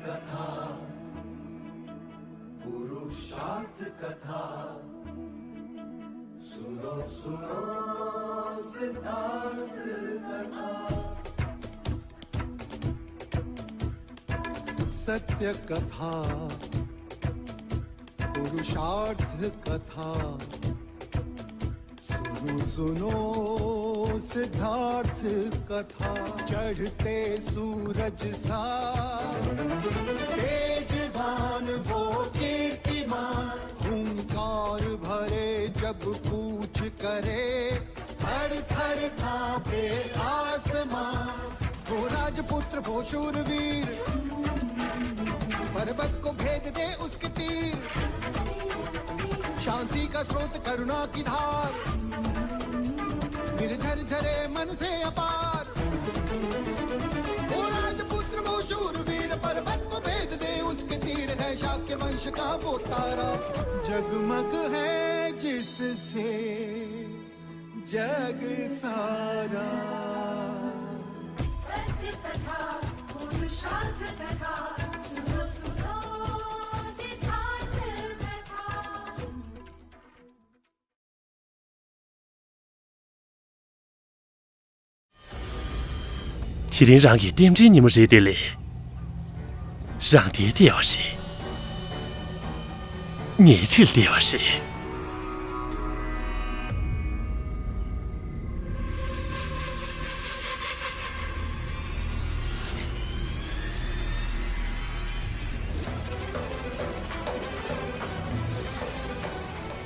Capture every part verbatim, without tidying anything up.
कथा, पुरुषार्थ कथा, सुनो सुनो सिद्धार्थ कथा। सत्य कथा, पुरुषार्थ कथा, सुनो सुनो सिद्धार्थ कथा। चढ़ते सूरज सा तेजवान वो कीर्तिमान, हुंकार भरे जब कूच करे, थर थर कांपे आसमां। वो राजपुत्र वो शूरवीर, पर्वत को भेद दे उसके तीर। शांति का स्रोत करुणा की धार, निर्झर झरे मन से अपार। वो राजपुत्र वो शूरवीर, पर्वत को भेद दे उसके तीर। है शाक्य वंश का वो तारा, जगमग है जिससे जग सारा। सत्य कथा, पुरुषार्थ कथा, सुनो सुनो सिद्धार्थ कथा। དེ་རིང་རང་གི་རྟེན་འབྲེལ་ཉིན་མོ་རེད་དེ་ལས། རང་དེར་བལྟས་པ་རེད། ངའི་ཕྱིར་བལྟས་པ་རེད།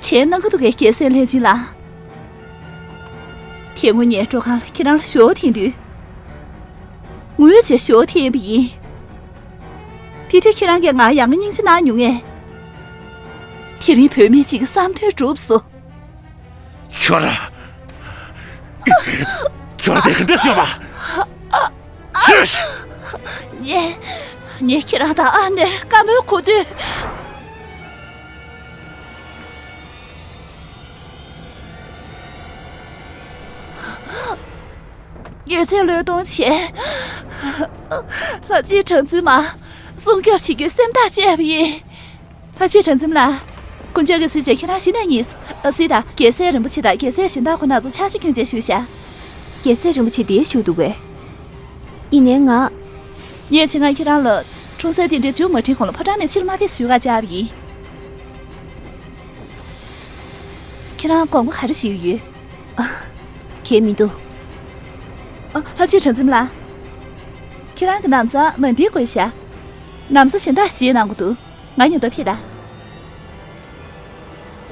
དྲན་གནང་གི་འདུག་གས། རྒྱལ་སྲས་ལྷས་སྦྱིན་ལགས། དེ་སྔོན་ངས་སྤྲོ་ཁང་ལ་ཁྱེད་རང་ལ་ཞོ་འཐེན་དུས། ངུས་བྱས་ཞོ་འཐེན་པ་ཡིན། དེ་དུས་ཁྱེད་རང་གིས་ང་ཡང་སྙིང་རྗེ་གནང་མྱོང་ངས། དེ་རིང་བུད་མེད་ཅིག་གི་བསམ་དོན་འགྲུབ་སོང་། ཁྱོད་ར། ཁྱོད་དེ་ག་འདྲ་བྱས་པ། ཤུ། ངས། ངས་ཁྱེད་རང་དང་ཨ་ནེ་བཀའ་མོལ་གོ་དུས། ཡོད་ཚད་བློས་གཏོང་བྱས། ལྷ་རྗེ་གྲངས་འཛིན་མ། སྲུང་སྐྱོབ་བྱེད་རྒྱུའི་སེམས་ཐག་བཅད་པ་ཡིན། ལྷ་རྗེ་གྲངས་འཛིན་མ་ལགས། དཀོན་མཆོག་གི་སྲས་ཆེན་ཁྱེད་རང་གཞི་ནས་རྙེད་སོང་། སྲིད་དང་རྒྱལ་སྲས་རིན་པོ་ཆེ་དང་རྒྱལ་སྲས་གཞན་དག་ཁོ་ན་ཚོ་ཕྱག་ཞུ་སྐྱོན་བྱས་བཞུགས་ཤག་རྒྱལ་སྲས་རིན་པོ་ཆེ་འདིར་བཞུགས་འདུག་གས། ཡིན་ནའི་ང་། ངས་ཆེད་མངགས་ཁྱེད་རང་ལ་འཁྲུངས་སའི་རྟེན་འབྲེལ་མཇུག་མ་སྒྲིལ་གོང་ལ་ཕོ་བྲང་ནས་ཕྱིར་མ་ཕེབས་ཞུ་ག་བཅར་བ་ཡིན། ཁྱེད་རང་དགོངས་པ་ག་རེ་བཞེས་ཀྱི་ཡོད། ཨ། གང་ཡང་མི་འདུག་ཨ། ལྷ་རྗེ་གྲངས་འཛིན་ལགས། ཁྱེད་རང་གི་ལམ་སང་མ་འདི་དགོས་ཤག་ལམ་སང་གཞན་དག་ཅིག་གནང་དགོས་འདུག་ང་མཉམ་དུ་ཕེབས་དང་།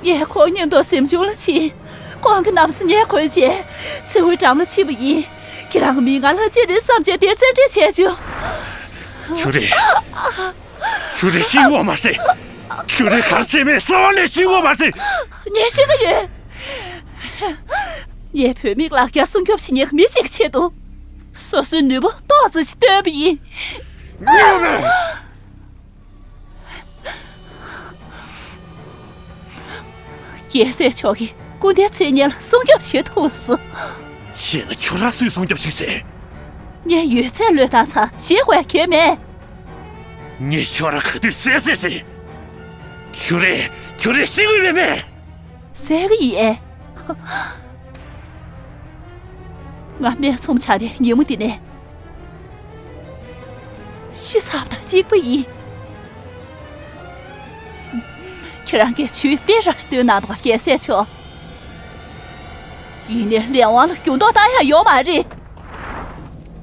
ངས་ཁོང་མཉམ་དུ་གཟིམ་ཆུང་ལ་ཕྱིན། ཁོང་གི་ལམ་སང་ངས་གོན་བྱས། མཚེའུའི་འགྲམ་ལ་ཕྱིན་པ་ཡིན། ཁྱེད་རང་གི་མིང་ང་ལྷ་རྗེ་རེད་བསམ་བྱས་དེ་བཙན་ཁྲིད་བྱས་བྱུང་། ཁྱོད་རེད། ཁྱོད་རེད། ཤི་དགོས་མ་རེད། ཁྱོད་རེད། གར་བྱེད་མེད་རྩ་བ་ནས་ཤི་དགོས་མ་རེད། ངས་ཤི་གི་ཡོད། ངས་བུད་མེད་ལག་ཁྱེར་སྲུང་སྐྱོབ་བྱེད་མཁན་མི་གཅིག་ཆེད་དུ། སོ་སོའི་ནུས་པ་ཏོག་ཙམ་ཞིག་བཏོན་པ་ཡིན། ངས་རྒྱལ་སྲས་མཆོག་གི་སྐུ་ཟླའི་མཚན་སྙན་ལ་སྲུང་སྐྱོབ་བྱེད་ཐུབ་སོང་། བྱས་ན་ཁྱོད་རང་སུས་སྲུང་སྐྱོབ་བྱེད་ཤེས། ངས་ཡོད་ཚད་བློས་བཏང་ཚར། ཞེད་དགོས་ཡ་གང་ཡང་མེད། ངས་ཁྱོད་རང་ག་དུས་བསད་བསད་བྱེད། ཁྱོད་རེད། ཁྱོད་རེད། ཤི་དགོས་པས་མེད། བསད་གི་ཡིན། ང་སྨད་འཚོང་བྱ་བའི་ཉིན་མོ་འདི་ནས་ཤི་ཚར་བ་དང་གཅིག་པ་ཡིན། ཁྱེད་རང་གིས་ཆུའི་དཔེ་རང་ཞིག་སྟོན་གནང་འདུག་རྒྱལ་སྲས་མཆོག་ཡིན་ནའི་ལས་དབང་ལ་འགྱུར་ལྡོག་བཏང་ཡ་ཡོད་མ་རེད།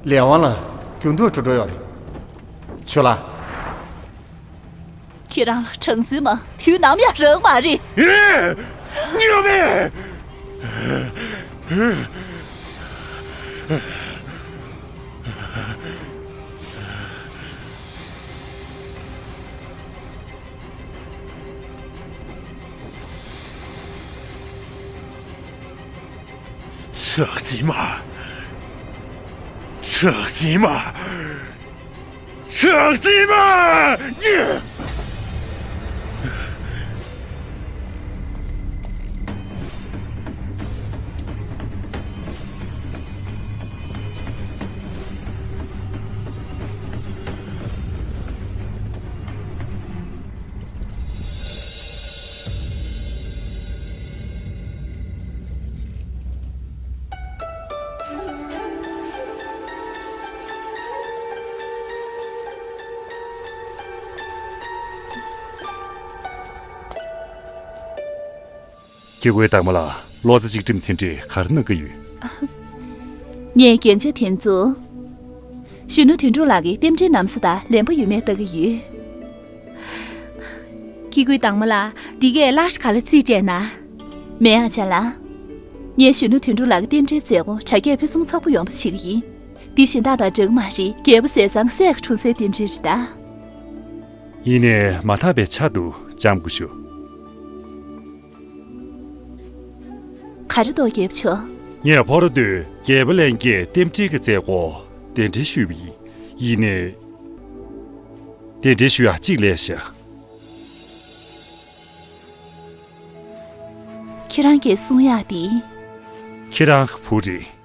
ལས་དབང་ལ་འགྱུར་ལྡོག་འགྲོ་འགྲོ་ཡོད་རེད། ཆོས་ལ། ཁྱེད་རང་ལ་གྲངས་འཛིན་མ་དུས་ནམ་ཡང་རག་མ་རེད། ཨེ། ཉོ་མེ། གྲངས་འཛིན་མ། གྲངས་འཛིན་མ། གྲངས་འཛིན་མ། ཁྱི་རྒོད་དྭངས་མ་ལགས། ལོ་ཙཱ་གཅིག་སྒྲིམ་དེ་འདྲས་ག་རེ་གནང་གི་ཡོད། ངས་རྒྱན་ཆ་དེ་ཚོ་གཞོན་ནུ་དོན་གྲུབ་ལགས་ཀྱི་རྟེན་འབྲེལ་གནམ་ས་དང་ལེན་པ་ཡོད་མེད་ལྟ་གི་ཡོད། ཁྱི་རྒོད་དྭངས་མ་ལགས། འདི་གས་སླར་ག་ལ་རྩིས་སྤྲད་ན། མེད་ཨ་ཅག་ལགས། ངས་གཞོན་ནུ་དོན་གྲུབ་ལགས་ཀྱི་རྟེན་འབྲེལ་མཛད་སྒོ་དྲ་རྒྱའི་ཕུན་སུམ་ཚོགས་པོ་ཡོང་བ་བྱེད་ཀྱི་ཡིན། འདི་གཞན་དག་དང་འདྲ་གི་མ་རེད། རྒྱལ་པོ་ཟས་གཙང་སྲས་ཀྱི་འཁྲུངས་སའི་རྟེན་འབྲེལ་རེད་ད། ཡིན་ནའི་མ་དག་པའི་ཆ་འདུག། ལྕམ་སྐུ་ཞབས། ག་རེ་འདུག་རྒྱལ་པོ་མཆོག། ངས་ཕོ་རོ་དུས་རྒྱལ་པོ་ལྷན་རྒྱས་རྟེན་འབྲེལ་གྱི་མཛད་སྒོ་གདན་འདྲེན་ཞུས་པ་ཡིན། ཡིན་ནའི། གདན་འདྲེན་ཞུ་ཡག་གཅིག་ལས་བཞག། ཁྱེད་རང་གིས་གསུང་ཡག་འདི། ཁྱེད་རང་གི་བུ་རེད།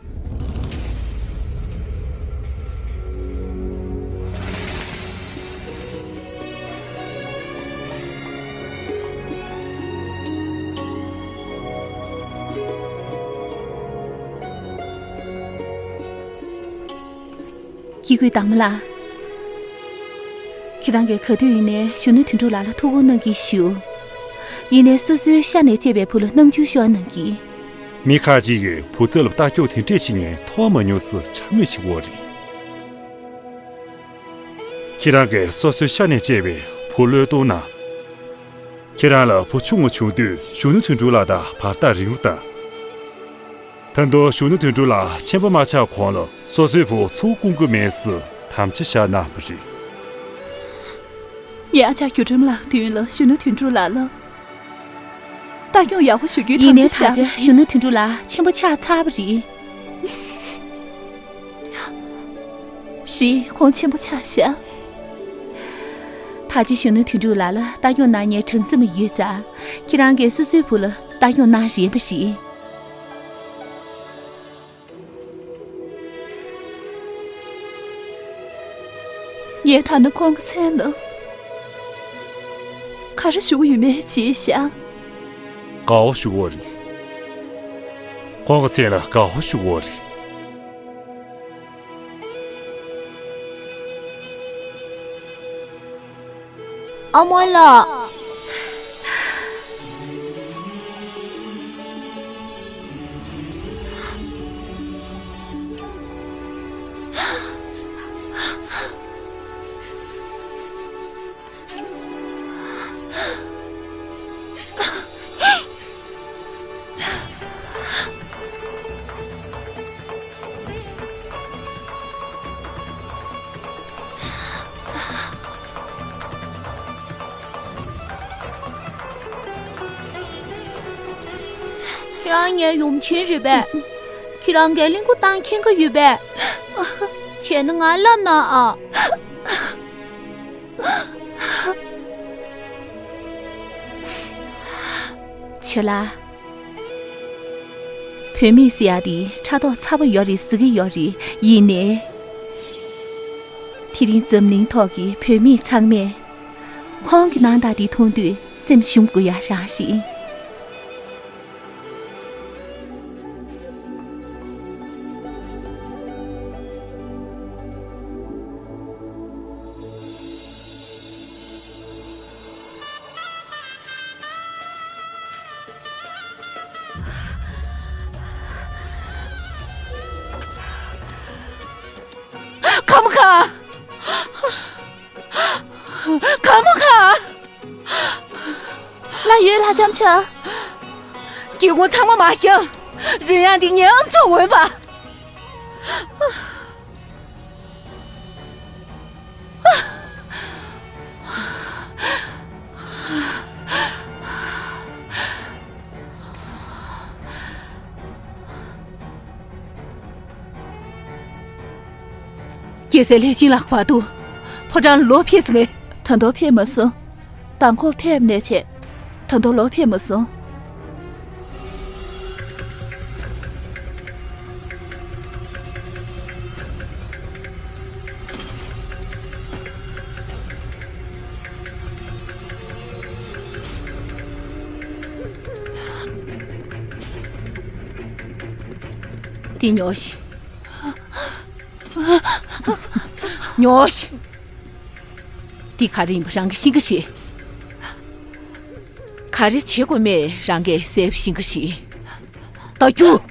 ཁྱི་རྒོད་དྭངས་མ་ལགས། ཁྱེད་རང་གིས་ག་དུས་ཡིན་ནའི་གཞོན་ནུ་དོན་གྲུབ་ལགས་ལ་ཐུགས་ཁུར་གནང་གི་ཞུ། ཡིན་ནའི་སོ་སོའི་ཤ་ནས་སྐྱེས་པའི་བུ་ལ་སྣང་ཆུང་ཤོར་གནང་གི། མི་ཁ་ཅིག་གིས་བུ་ཚབ་ལ་ལྟ་སྐྱོང་དེ་འདྲས་བྱེད་མཁན་མཐོང་མ་མྱོང་ཟེར་འཕྱ་སྨོད་བྱེད་ཀྱི་ཡོད་རེད། ཁྱེད་རང་གིས་སོ་སོའི་ཤ་ནས་སྐྱེས་པའི་བུ་བློས་གཏོང་ན། ཁྱེད་རང་ལ་བུ་ཆུང་ངུ་བྱུང་དུས་གཞོན་ནུ་དོན་གྲུབ་ལགས་དང་བར་ཐག་རིང་རུ་བཏང་། ད་དུང་གཞོན་ནུ་དོན་གྲུབ་ལགས་ཆེན་པོ་མ་ཆགས་གོང་ལ་སོ་སོའི་བུ་ཚུར་བསྐོང་གི་མེད་ཟེར་དམ་བཅའ་བཞག་གནང་བ་རེད། ངས་ཨ་ཅག་སྒྱུ་འཕྲུལ་ལགས་མདུན་ལ་གཞོན་ནུ་དོན་གྲུབ་ལགས་ལ་ལྟ་སྐྱོང་ཡག་པོ་ཞུ་རྒྱུའི་ཡིན་ནའི་དམ་བཅའ་ད་ཆ་བཞག་གཞོན་ནུ་དོན་གྲུབ་ལགས་ཆེན་པོ་ཆགས་ཚར་བ་རེད། རེད། ཁོང་ཆེན་པོ་ཆགས་ཤག། ད་ཅི་གཞོན་ནུ་དོན་གྲུབ་ལགས་ལ་ལྟ་སྐྱོང་གནང་མཁན་གྲངས་རྩིས་མ་ཡོད་ཙང་། ཁྱེད་རང་གིས་སོ་སོའི་བུ་ལ་ལྟ་སྐྱོང་གནང་རན་པ་རེད། ངས་ཐ་ན་ཁོང་གི་མཚན་ལ་ག་རེ་ཞུ་གི་ཡོད་མེད་བརྗེད་ཤག། དགའ་བོ་ཞུ་གི་ཡོད་རེད། ཁོང་གི་མཚན་ལ་དགའ་བོ་ཞུ་གི་ཡོད་རེད། ཨ་མ་ལགས། ཁྱེད་རང་ངའི་ཡུམ་ཆེན་རེད་པས། ཁྱེད་རང་གིས་གླིང་སྐུ་བཏང་མཁྱེན་གྱི་ཡོད་པས། བྱས་ན་ང་ལབ་གནང་ཨ། ཆོས་ལགས། བུད་མེད་ཟེར་ཡག་དེ་ཕྲག་དོག་ཚ་པོ་ཡོད་རེད་ཟེར་གྱི་ཡོད་རེད། ཡིན་ནའི། དེ་རིང་འཛམ་གླིང་ཐོག་གི་བུད་མེད་ཚང་མས་ཁོང་གི་སྣང་དག་དེ་མཐོང་དུས་སེམས་ཞུམ་དགོས་ཡག་རང་རེད། ཁ་མོ་ཁ། ཁ་མོ་ཁ། ལ་ཡོད་ལ་ལྕམ་ཆ། སྐྱེ་དགུང་ཚང་མ་མ་སྐྱངས། རོལ་དབྱངས་འདི་ཉམས་ཆག་འོས་པ། རྒྱལ་སྲས་ལྷས་བྱིན་ལགས་བར་དུ་ཕོ་བྲང་ལོག་ཕེབས་སོང་ངས། ད་དུང་ཕེབས་མ་སོང་། མདང་དགོང་ཕེབས་ནས་བྱས། ད་དུང་ལོག་ཕེབས་མ་སོང་། འདི་ཉོ་ཤིག། ཉོ་ཤིག། འདི་ག་རེ་ཡིན་པ་རང་གིས་ཤེས་ཀྱི་རེད། ག་རེ་བྱེད་དགོས་མེད་རང་གིས་གསལ་པོ་ཤེས་ཀྱི་རེད། ད་རྒྱུགས།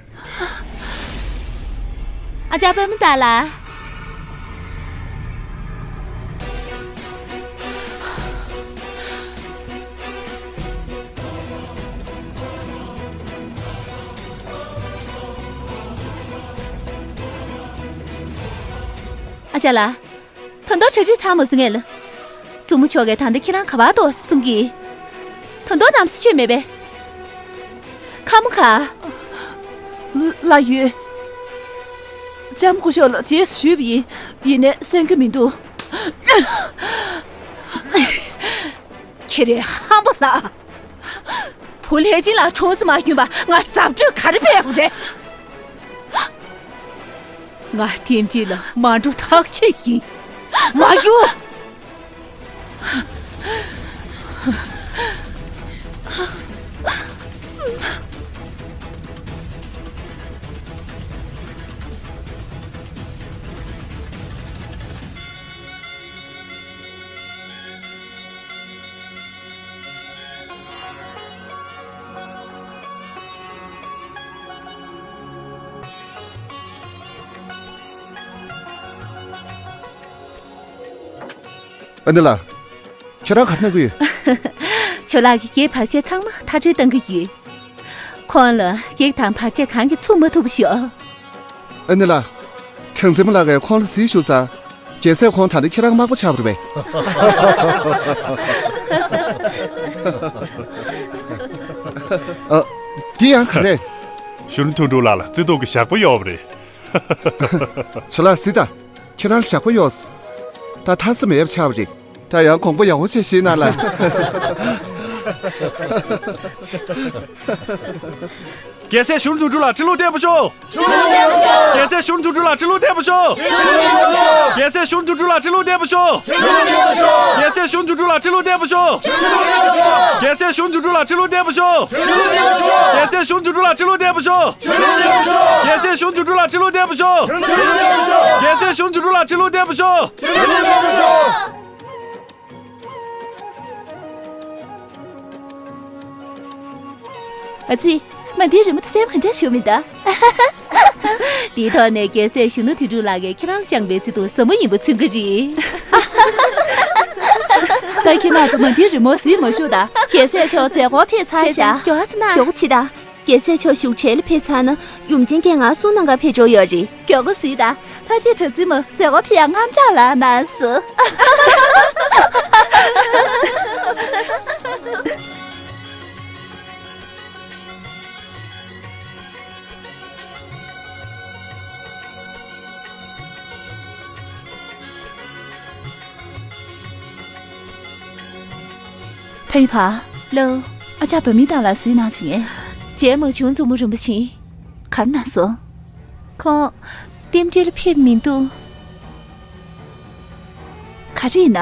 ཨ་ཅག་པདྨ་ཏཱ་ལ། ཨ་ཅག་ལགས། ད་དུང་གྲ་སྒྲིག་ཚར་མ་སོང་ངས་ལ། བཙུན་མོ་མཆོག་གིས་ད་ལྟ་ཁྱེད་རང་ག་པར་འདུག་གསུང་གི། ད་དུང་ནམ་སེ་བྱོན་མེད་པས། ཁ་མོ་ག་ལ་ཡོད། ལྕམ་སྐུ་ཞབས་ལ་རྗེས་སུ་ཞུས་པ་ཡིན། ཡིན་ནའི་གསན་གྱི་མི་འདུག་ཁྱེད་རང་ཧམ་པ་ལ། བུ་ལྷས་སྦྱིན་ལགས་གྲོངས་སུ་མ་གྱུར་པ་ང་གཟབ་སྤྲོས་ག་རེ་སྤེལ་དགོས་རེད། ང་ལྟེམ་ཀྲི་ལ་མ་འགྲོ་ཐག་ཆོད་ཡིན། མ་གྱུར། ཨ་ནེ་ལགས། ཁྱེད་རང་ག་རེ་གནང་གི་ཡོད། ཇོ་ལགས་ཀྱིས་གེགས་བར་ཆད་ཚང་མ་མཐར་སྐྲོད་གཏང་གི་ཡོད། ཁོང་ལ་གེགས་དང་བར་ཆད་གང་གིས་ཚུགས་མ་ཐུབ་པ་ཞུ། ཨ་ནེ་ལགས། གྲངས་འཛིན་མ་ལགས་ཀྱིས་ཁོང་ལ་གཟིགས་ཞུས་ཙང་། རྒྱལ་སྲས་ཁོང་ད་ལྟ་ཁྱེད་རང་མག་པ་ཆགས་པ་རེད་པས། ཨ། འདི་ཡང་ག་རེ། གཞོན་ནུ་དོན་གྲུབ་ལགས་ལ་བརྩེ་དུང་གི་ཞགས་པ་ཡོད་པ་རེད། ཇོ་ལགས་གཟིགས་དང་། ཁྱེད་རང་ལ་ཞགས་པ་ཡོད། ད་ཐར་ས་མེད་པ་ཆགས་པ་རེད། ད་ཡང་དགོངས་པ་ཡག་པོ་བྱས་བཞེས་གནང་ལ། རྒྱལ་སྲས་གཞོན་ནུ་དོན་གྲུབ་ལ་ཁྲི་ལོ་བརྟན་པར་ཤོག་རྒྱལ་སྲས་གཞོན་ནུ་དོན་གྲུབ་ལ་ཁྲི་ལོ་བརྟན་པར་ཤོག་རྒྱལ་སྲས་གཞོན་ནུ་དོན་གྲུབ་ལ་ཁྲི་ལོ་བརྟན་པར་ཤོག་རྒྱལ་སྲས་གཞོན་ནུ་དོན་གྲུབ་ལ་ཁྲི་ལོ་བརྟན་པར་ཤོག་རྒྱལ་སྲས་གཞོན་ནུ་དོན་གྲུབ་ལ་ཁྲི་ལོ་བརྟན་པར་ཤོག་རྒྱལ་སྲས་གཞོན་ནུ་དོན་གྲུབ་ལ་ཁྲི་ལོ་བརྟན་པར་ཤོག་རྒྱལ་སྲས་གཞོན་ནུ་དོན་གྲུབ་ལ་ཁྲི་ལོ་བརྟན་པར་ཤོག་རྒྱལ་སྲས་གཞོན་ནུ་དོན་གྲུབ་ལ་ཁྲི་ལོ་བརྟན་པར་ཤོག་ཨ་ཙི། མ་འདིའི་རི་མོ་དེ་གསལ་པོ་ག་འདྲ་ཞིག་མིན་ད། དེའི་ཐོག་ནས་རྒྱལ་སྲས་གཞོན་ནུ་དོན་གྲུབ་ལགས་ཀྱིས་ཁྱེད་རང་ལ་བཅངས་པའི་བརྩེ་དུང་ཟབ་མོ་ཡིན་པ་མཚོན་གྱི་རེད། ད་ཁྱེད་རྣམ་ཚོ་མ་འདིའི་རི་མོ་གཟིགས་མ་བཞུགས་ད། རྒྱལ་སྲས་མཆོག་མཛད་སྒོར་ཕེབས་ཚར་བཞག་མགྱོགས་ཙམ་གནང་། མགྱོགས་པོ་བྱེད་ད། རྒྱལ་སྲས་མཆོག་བཞུགས་གྲལ་ལ་ཕེབས་ཚར་ན་ཡུམ་ཆེན་སྐད་ངག་གསུང་གནང་གར་ཕེབས་འགྲོ་ཡོད་རེད། མགྱོགས་པོ་གཟིགས་དང་། ལྷ་རྗེ་གྲགས་འཛིན་མ་མཛད་སྒོ་ཕེབས་ཡག་དངངས་སྐྲག་ལངས་གནང་སོང་། ཕ་ཡུལ་བ། ལོ། ཨ་ཅག་བ་མི་དང་ལ་གཟིགས་གནང་བྱུང་ངས། མཇལ་མ་བྱུང་མཚོ་མོ་རིན་པོ་ཆེ། ག་རེ་གནང་སོང་། ཁོང་། ལྟེམ་འབྲེལ་ཕེབས་མི་འདུག་ག་རེ་ཡིན་ན།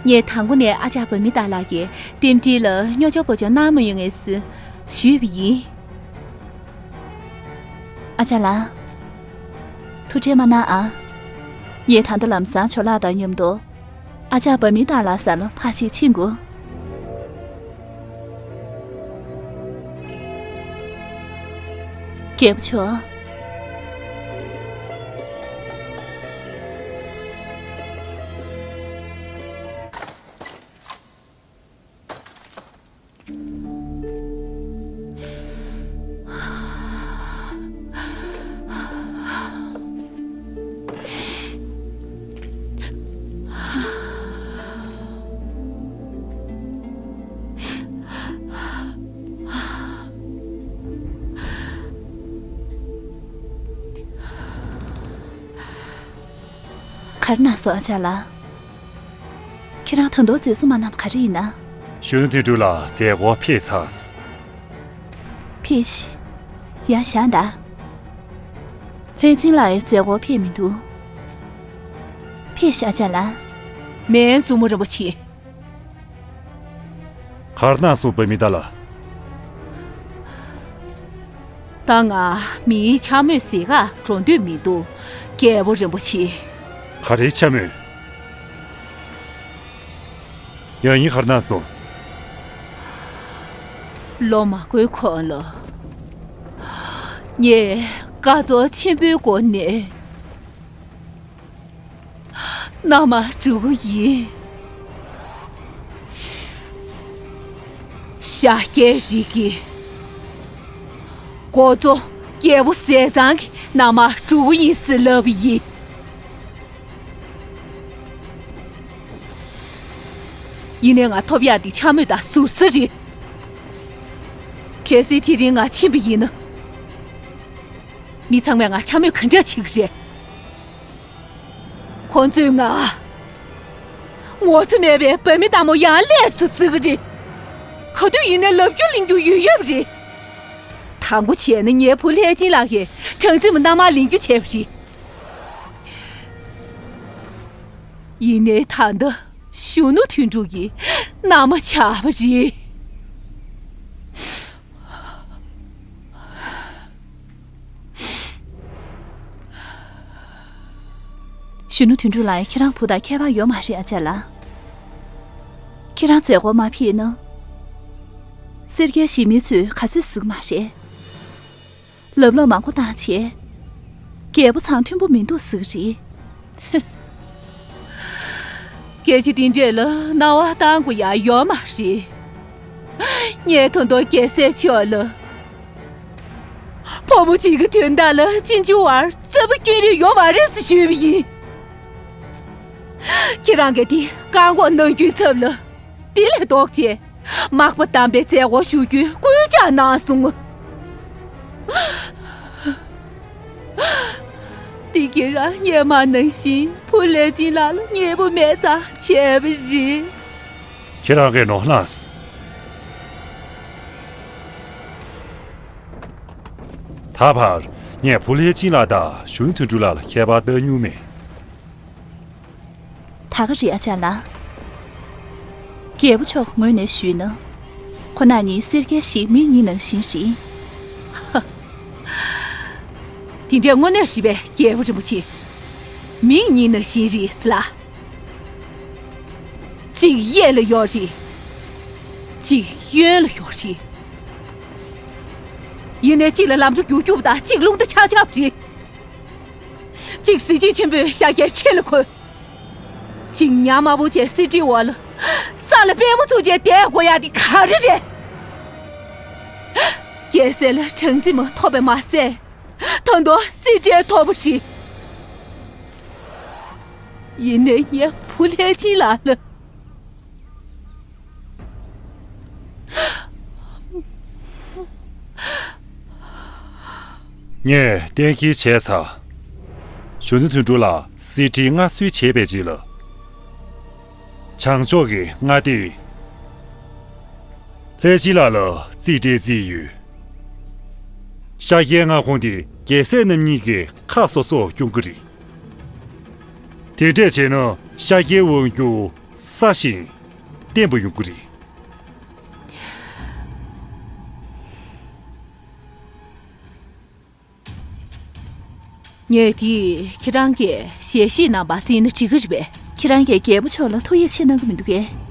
ངས་དང་པོ་ནས་ཨ་ཅག་བ་མི་དང་ལགས་ཀྱིས་ལྟེམ་འབྲེལ་ལ་སྨྱོ་འཆོར་བོ་ཅོག་གནང་མ་ཡོང་ངས་ཟེར་ཞུས་པ་ཡིན། ཨ་ཅག་ལགས། ཐུགས་ཁྲལ་མ་གནང་ཨ། ངས་ད་ལྟ་ལམ་སང་ཇོ་ལགས་དང་མཉམ་དུ། ཨ་ཅག་བ་མི་དང་ལགས་ས་ལ་ཕར་ཕྱིན་ཕྱིན་དགོས། རྒྱལ་པོ་མཆོག་ག་རེ་གནང་སོང་ཨ་ཅག་ལགས། ཁྱེད་རང་ད་དུང་བརྩི་སྲུང་མ་གནང་བ་ག་རེ་ཡིན་ན། གཞོན་ནུ་དོན་གྲུབ་ལགས་མཛད་སྒོར་ཕེབས་ཚར། ཕེབས་ཤིག་ཡར་བཞེངས་དང་། ལྷས་སྦྱིན་ལགས་ཡང་མཛད་སྒོར་ཕེབས་མི་འདུག་ཕེབས་ཤིག་ཨ་ཅག་ལགས། མེན་མཚོ་མོ་རིན་པོ་ཆེ། ག་རེ་གནང་སོང་བ་མི་དང་ལགས། ད་ང་མིའི་འཕྱ་སྨོད་ཟེར་གར་འགྲོ་འདོད་མི་འདུག་རྒྱལ་པོ་རིན་པོ་ཆེ། ག་རེའི་འཕྱ་སྨོད། ཡང་ཡིན་ག་རེ་གནང་སོང་། ལོ་མང་པོའི་གོང་ལ། ངས་དཀའ་ཚེགས་ཆེན་པོའི་སྒོ་ནས་མནའ་མ་བསྒྲུབས་ཡིན། ཤཱཀྱའི་རིགས་ཀྱི་འགོ་གཙོ་རྒྱལ་པོ་ཟས་གཙང་གི་མནའ་མ་བསྒྲུབས་ཡིན་ཟེར་ལབ་ཡིན། ཡིན་ནའི་ང་ཐོབ་ཡག་འདི་འཕྱ་སྨོད་དང་ཟུར་ཟ་རེད། གལ་སྲིད་དེ་རིང་ང་ཕྱིན་པ་ཡིན་ན། མི་ཚང་མས་ང་འཕྱ་སྨོད་ག་འདྲ་བྱེད་ཀྱི་རེད། ཁོང་ཚོས་ང་ངོ་ཚ་མེད་པའི་བ་མི་རྟ་མོ་ཡང་ལས་སུ་ཟེར་གི་རེད། ག་དུས་ཡིན་ནའི་ལབ་རྒྱུ་གླེང་རྒྱུ་ཡོད་ཡོད་པ་རེད། དང་པོ་བྱས་ན་ངའི་བུ་ལྷས་སྦྱིན་ལགས་ཀྱིས་གྲངས་འཛིན་མ་མནའ་མ་ལེན་རྒྱུ་བྱས་པ་རེད། ཡིན་ནའི་ད་ལྟ་གཞོན་ནུ་དོན་གྲུབ་ཀྱི་མནའ་མ་ཆགས་པ་རེད། གཞོན་ནུ་དོན་གྲུབ་ལགས། ཁྱེད་རང་བུ་དང་ཁྱད་པར་ཡོད་མ་རེད། ཨ་ཅག་ལགས། ཁྱེད་རང་མཛད་སྒོ་མ་ཕེབས་ན། སེར་སྐྱའི་གཞིས་མི་ཚོས་ག་ཚོད་ཟེར་གི་མ་རེད། ལབ་ལོག་མང་པོ་བཏང་བྱས། རྒྱལ་པོ་ཚང་མཐུན་པོ་མི་འདུག་ཟེར་གི་རེད། ཕྱི། སྐད་ཆ་འདི་འདྲས་ལ་སྣང་བ་བཏང་དགོས་ཡག་ཡོད་མ་རེད། ངས་ད་དུང་རྒྱལ་སྲས་མཆོག་ལ། ཕོ་མོ་གཅིག་གི་དོན་དག་ལ་གཅིག་མཇུག་བར་རྩོད་པ་སྐྱོན་རིགས་ཡོད་མ་རེད་ཟེར་ཞུས་པ་ཡིན། ཁྱེད་རང་གིས་འདི་བཀག་འགོག་གནང་རྒྱུའི་ཚབ་ལ། དེ་ལས་ལྡོག་བྱས། མག་པ་དམ་པའི་མཛད་སྒོ་ཞུ་རྒྱུའི་སྐུལ་ལྕག་གནང་སོང་ངོ་། འདི་ཁྱེད་རང་སྔོན་མ་ནང་བཞིན་བུ་ལྷས་སྦྱིན་ལགས་ལ་མཉེས་པོ་མེད་ཙང་བྱས་པ་རེད། ཁྱེད་རང་གིས་ནོར་ལངས། ད་བར་ངས་བུ་ལྷས་སྦྱིན་ལགས་དང་གཞོན་དོན་གྲུབ་ལགས་ལ་ཁྱད་པར་བལྟ་མྱོང་མེད། ད་ག་རེད་ཨ་ཅག་ལགས། རྒྱལ་པོ་མཆོག་ངོས་ནས་ཞུས་ན། ཁོ་རང་གཉིས་སེར་སྐྱའི་གཞིས་མི་གཉིས་ནང་བཞིན་རེད། དེ་འདྲའི་དངོས་གནས་རེད་པས་རྒྱལ་པོ་རིན་པོ་ཆེ། མི་གཉིས་ནང་བཞིན་རེད་ཟེར་ལ། གཅིག་གཡས་ལ་ཡོད་རེད། གཅིག་གཡོན་ལ་ཡོད་རེད། ཡིན་ནའི་གཅིག་ལ་ལམ་འགྲོ་རྒྱུག་རྒྱུག་དང་གཅིག་རླུང་རྟ་ཆག་ཆག་རེད། གཅིག་གཟི་བརྗིད་ཆེན་པོས་ཤཱཀྱའི་ཆེ་ལ་འཁོད། གཅིག་ཉ་དམར་པོ་ཆེ་གསེར་ཁྲིའི་འོག་ལ་ས་ལ་པད་མོ་བཙུགས་བྱས་བསྡད་དགོས་ཡག་འདི་ག་རེ་རེད། རྒྱལ་སྲས་ལ་གྲངས་འཛིན་མ་ཐོབ་པས་མ་ཟད། ད་དུང་གསེར་ཁྲིར་ཐོབ་པ་རེད། ཡིན་ནའི་ངའི་བུ་ལྷས་སྦྱིན་ལགས་ལ། ངས་གཏན་འཁེལ་བྱས་ཚར། གཞོན་ནུ་དོན་གྲུབ་ལགས་གསེར་ཁྲི་མངའ་གསོལ་བྱས་པའི་རྗེས་ལ། བྱང་ཕྱོགས་ཀྱི་མངའ་སྡེ་ལྷས་སྦྱིན་ལགས་ལ་རྩིས་སྤྲད་རྩིས་ཡོད། ཤཱཀྱའི་མངའ་ཁོངས་དེ་རྒྱལ་སྲས་རྣམ་གཉིས་ཀྱིས་ཁག་སོ་སོར་སྐྱོང་གི་རེད། དེ་འདྲས་བྱས་ན་ཤཱཀྱའི་དབང་སྒྱུར་གསལ་ཞིང་བརྟན་པོ་ཡོང་གི་རེད། ངས་དེ་ཁྱེད་རང་གིས་ཞལ་བཞེས་གནང་བ་བརྩིས་ན་འགྲིག་གི་རེད་པས། ཁྱེད་རང་གིས་རྒྱལ་པོ་མཆོག་ལ་ཐུགས་ཡིད་ཆེས་གནང་གི་མི་འདུག་གས།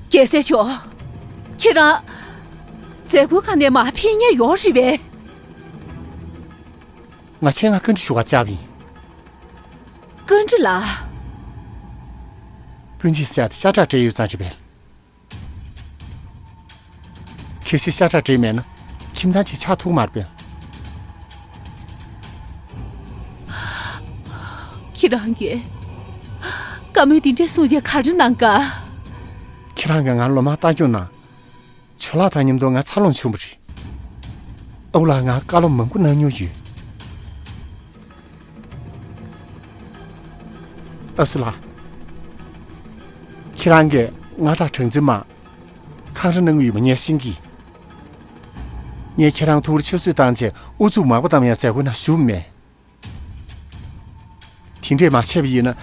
རྒྱལ་སྲས་མཆོག་ཁྱེད་རང་མཛད་སྒོའི་ཁ་ནས་མར་ཕེབས་མཁན་ཡོད་རེད་པས། ང་ཆེད་མངགས་བཀའ་འདྲི་ཞུ་གར་བཅར་བ་ཡིན། བཀའ་འདྲི་ལགས། སྤུན་མཆེད་ཟེར་ཡག་དེ་ཤ་ཁྲག་སྦྲེལ་ཡོད་ཙང་རེད་པས། གལ་སྲིད་ཤ་ཁྲག་སྦྲེལ་མེད་ན་ཁྱིམ་ཚང་གཅིག་ཆགས་ཐུབ་མ་རེད་པས། ཁྱེད་རང་གིས་བཀའ་མོལ་འདི་འདྲ་གསུངས་རྗེས་ག་རེ་གནང་ག་ཁྱེད་རང་གིས་ང་ལོ་མང་བརྟག་དཔྱད་གནང་། ཇོ་ལགས་དང་མཉམ་དུ་ང་འཚར་ལོངས་བྱུང་བ་རེད། ཨ་ཁུ་ལགས་ང་བཀའ་སློབ་མང་པོ་གནང་མྱོང་ཡོད། ཨ་སུ་ལགས། ཁྱེད་རང་གིས་ང་དང་གྲངས་འཛིན་མ་འཁང་ར་གནང་གི་ཡོད་པ་ངས་ཤེས་ཀྱི། ངས་ཁྱེད་རང་ཐུགས་ཁུར་ཆུད་ཟོས་བཏང་བྱས་ཨུ་ཚུགས་མང་པོ་བཏང་ཡང་མཛད་སྒོའི་ནང་ཞུགས་མེད། དེ་འདྲས་མ་བྱས་པ་ཡིན་ན།